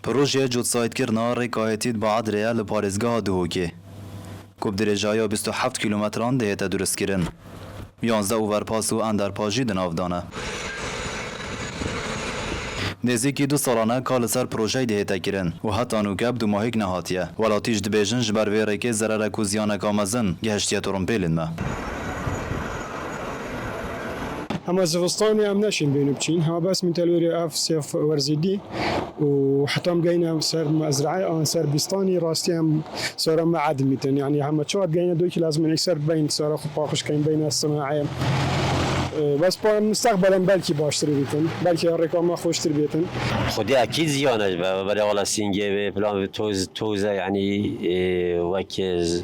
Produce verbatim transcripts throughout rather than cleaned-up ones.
Projeyê cotsayîdkirina rêka hêtî di Baadrê ye li parêzgeha Duhokê, ku bi dirêjaya bîst û heft kîlometran dihête duristkirin. Yanzdeh overpass û enderpass jî di nav de ne. Nêzîkî du salan e ka li ser projeyê dihête kirin û heta nûke bi dumahîk nehatiye. Welatî jî dibêjin ji ber vê rêkê zererek û ziyaneka mezin gihiştiye tirimpêlên me. Hema zivistanê em neşên bêne biçîn. Hema bes min telwêrê ev sêf werzê dî û heta em geyne ser mezrae an ser bîstanî rastî em sara me edimîtin. Yanî hema çawa geyne doyê lazim in ekser beyn sara xwe paqij keyn beyne sinae. Bes pa mustaqbelen belkî baştir bîtin. Belkî rêka me xweştir bêtin. Xwedî ekîd ziyan e ji ber, ber wala sîngê wê, plan wê toz, toz e, yanî, e, wek, e, z-,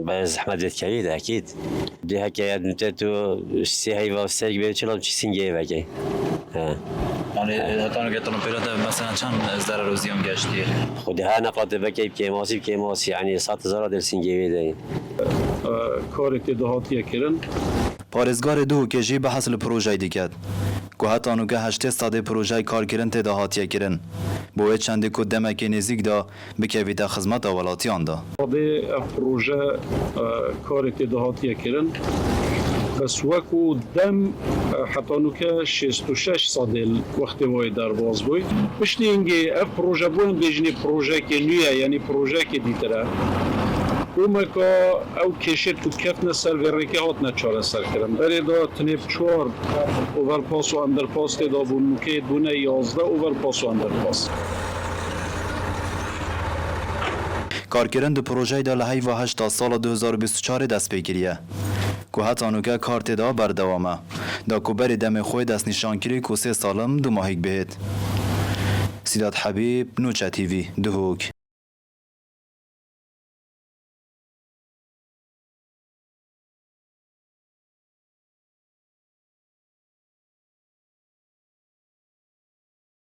be zehmet vê dikevî de ekîd. Dê heke ya nûte tu sê heyva serg bê çila çi sîngê veke. He. Yanî, e, heta nûke tirimpêla te mesela çend zerar û ziyan geştiye? Xwedî her neqatê veke bi kêmasî, bi kêmasî, yanî sed hezara der sîngê wê de. E, karê tê de hatiye kirin. Parêzgarê Duhokê jî behs li projeyê diket, ku heta nûke heştê sedê projeyê karkirin tê de hatiye kirin. Bo wê çendê ku demekê nêzîk de bikevîte xizmeta welatiyan de. Xwedê ev proje, e, karê tê de hatiye kirin. Bes wekû dem, e, heta nûke şêst û şeş sedê li wextê wayê derbas bûy. Piştî hingê ev proje bû em bêjinê projeyekê nû ye, yanî projeyekê dîtir e. Û me ka ew kêşê ku keftine ser vê rêkê hatine çareserkirin. Berê de tenê bi çar overpass û underpass tê de bûn, nûkê bûne yazdeh overpass û underpass. Karkirin di projeyê de li heyva heşta sala du hezar û bîst û çarê dest pê kiriye, ku heta nûke kar tê de berdewam e, da ku berê demê xwe destnîşan kirî ku sê salim dumahîk bihêt. Sîdat Hebîb, Nûçe T V, Duhok.